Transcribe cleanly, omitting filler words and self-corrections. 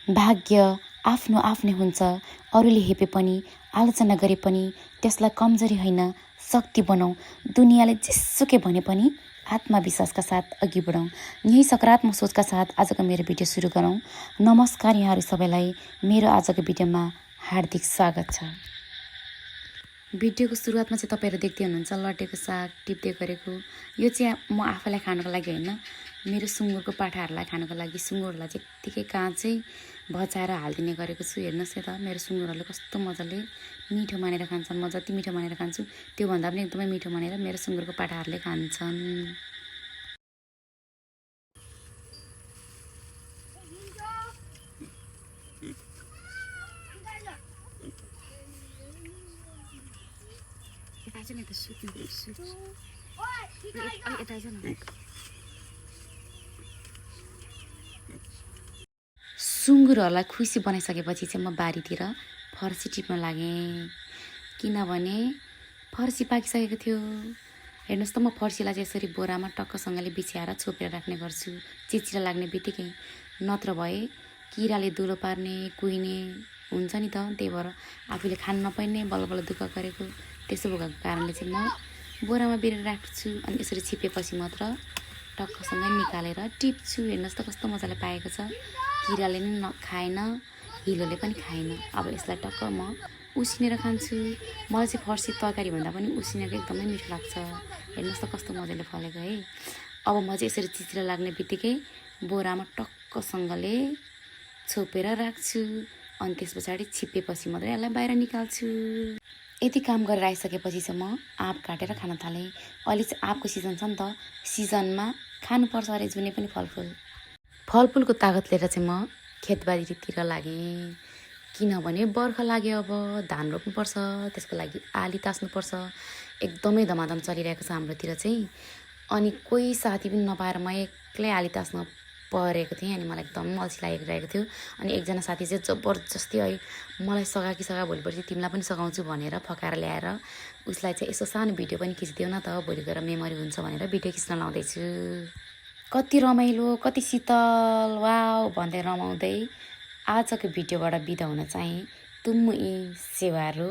भाग्य आफ्नो आफ्नै हुन्छ। अरूले हेपे पनि आलोचना गरे पनि त्यसलाई कमजोरी होइन शक्ति बनाऊ। दुनियाँले जेसुकै भने पनि आत्मविश्वासका साथ अघि बढौँ। यही सकारात्मक सोचका साथ आजको मेरो भिडियो सुरु गरौँ। नमस्कार यहाँहरू सबैलाई मेरो आजको भिडियोमा हार्दिक स्वागत छ। भिडियोको सुरुवातमा चाहिँ तपाईँहरू देख्दै हुनुहुन्छ लटेको साग टिप्दै गरेको। यो चाहिँ म आफैलाई खानको लागि होइन, मेरो सुँगुरको पाठाहरूलाई खानको लागि सुँगुरलाई चाहिँ यत्तिकै काँचै भचाएर हालिदिने गरेको छु। हेर्नुहोस् न त मेरो सुँगुरहरूले कस्तो मजाले मिठो मानेर खान्छन्। म जति मिठो मानेर खान्छु त्योभन्दा पनि एकदमै मिठो मानेर मेरो सुँगुरको पाठाहरूले खान्छन्। सुँगुरहरूलाई खुसी बनाइसकेपछि चाहिँ म बारीतिर फर्सी टिप्न लागेँ, किनभने फर्सी पाकिसकेको थियो। हेर्नुहोस् त म फर्सीलाई चाहिँ यसरी बोरामा टक्कसँगले बिछ्याएर छोपेर राख्ने गर्छु चिचिरा लाग्ने बित्तिकै, नत्र भए किराले दुलो पार्ने कुहिने हुन्छ नि त। त्यही भएर आफूले खान नपाइने बल्ल दुःख गरेको त्यसो भएको कारणले चाहिँ म बोरामा बेरेर राख्छु। अनि यसरी छिपेपछि मात्र टक्कसँग निकालेर टिप्छु। हेर्नुहोस् त कस्तो मजाले पाएको छ। किराले नि खाएन, हिलोले पनि खाएन। अब यसलाई टक्क म उसिनेर खान्छु। मलाई चाहिँ फर्सी तरकारी भन्दा पनि उसिनेको एकदमै मिठो लाग्छ। हेर्नुहोस् त कस्तो मजाले फलेको है। अब म चाहिँ यसरी चिचिरा लाग्ने बित्तिकै बोरामा टक्कसँगले छोपेर राख्छु। अनि त्यस पछाडि छिपेपछि मात्रै यसलाई बाहिर निकाल्छु। यति काम गरेर आइसकेपछि चाहिँ म आँप काटेर खान थालेँ। अहिले चाहिँ आँपको सिजन छ नि त, सिजनमा खानुपर्छ अरे जुनै पनि फलफुलको तागत लिएर चाहिँ म खेतबारीतिर लागेँ। किनभने बर्खा लाग्यो, अब धान रोप्नुपर्छ, त्यसको लागि आली तास्नुपर्छ। एकदमै धमाधम चलिरहेको छ हाम्रोतिर चाहिँ। अनि कोही साथी पनि नपाएर म एक्लै आली तास्न परेको थिएँ। अनि मलाई एकदम अल्छी लागिरहेको थियो। अनि एकजना साथी चाहिँ जबरजस्ती है मलाई सघा कि सघा भोलिपर्सि तिमीलाई पनि सघाउँछु भनेर फकाएर ल्याएर उसलाई चाहिँ यसो सानो भिडियो पनि खिचिदेऊ न त, भोलि गएर मेमोरी हुन्छ भनेर भिडियो खिच्न लाउँदैछु। कति रमाइलो, कति शीतल, वाउ भन्दै रमाउँदै आजको भिडियोबाट बिदा हुन चाहे। तुम यी सेवारो।